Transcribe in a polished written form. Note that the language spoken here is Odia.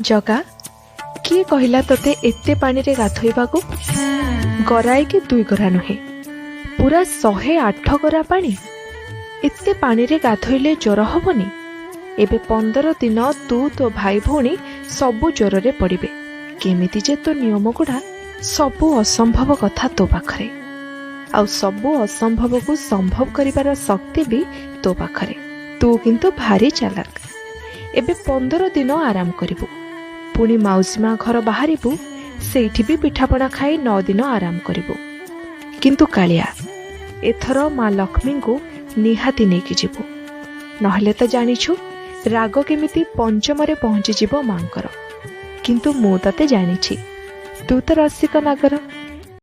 ଜଗା, କିଏ କହିଲା ତୋତେ ଏତେ ପାଣିରେ ଗାଧୋଇବାକୁ? ଗରାଏ କି 2 ଗରା ନୁହେଁ, ପୁରା 108 ଗରା ପାଣି। ଏତେ ପାଣିରେ ଗାଧୋଇଲେ ଜ୍ୱର ହବନି? ଏବେ 15 ଦିନ ତୁ, ତୋ ଭାଇ ଭଉଣୀ ସବୁ ଜ୍ୱରରେ ପଡ଼ିବେ। କେମିତି ଯେ ତୋ ନିୟମ ଗୁଡ଼ା, ସବୁ ଅସମ୍ଭବ କଥା ତୋ ପାଖରେ, ଆଉ ସବୁ ଅସମ୍ଭବକୁ ସମ୍ଭବ କରିବାର ଶକ୍ତି ବି ତୋ ପାଖରେ। ତୁ କିନ୍ତୁ ଭାରି ଚାଲାକ। ଏବେ 15 ଦିନ ଆରାମ କରିବୁ, ପୁଣି ମାଉସୀ ମା ଘର ବାହାରିବୁ, ସେଇଠି ବି ପିଠାପଣା ଖାଇ 9 ଦିନ ଆରାମ କରିବୁ। କିନ୍ତୁ କାଳିଆ, ଏଥର ମା ଲକ୍ଷ୍ମୀଙ୍କୁ ନିହାତି ନେଇକି ଯିବୁ, ନହେଲେ ତ ଜାଣିଛୁ ରାଗ କେମିତି ପଞ୍ଚମରେ ପହଞ୍ଚିଯିବ ମାଙ୍କର। କିନ୍ତୁ ମୁଁ ତତେ ଜାଣିଛି, ତୁ ତ ରସିକ ନାଗର।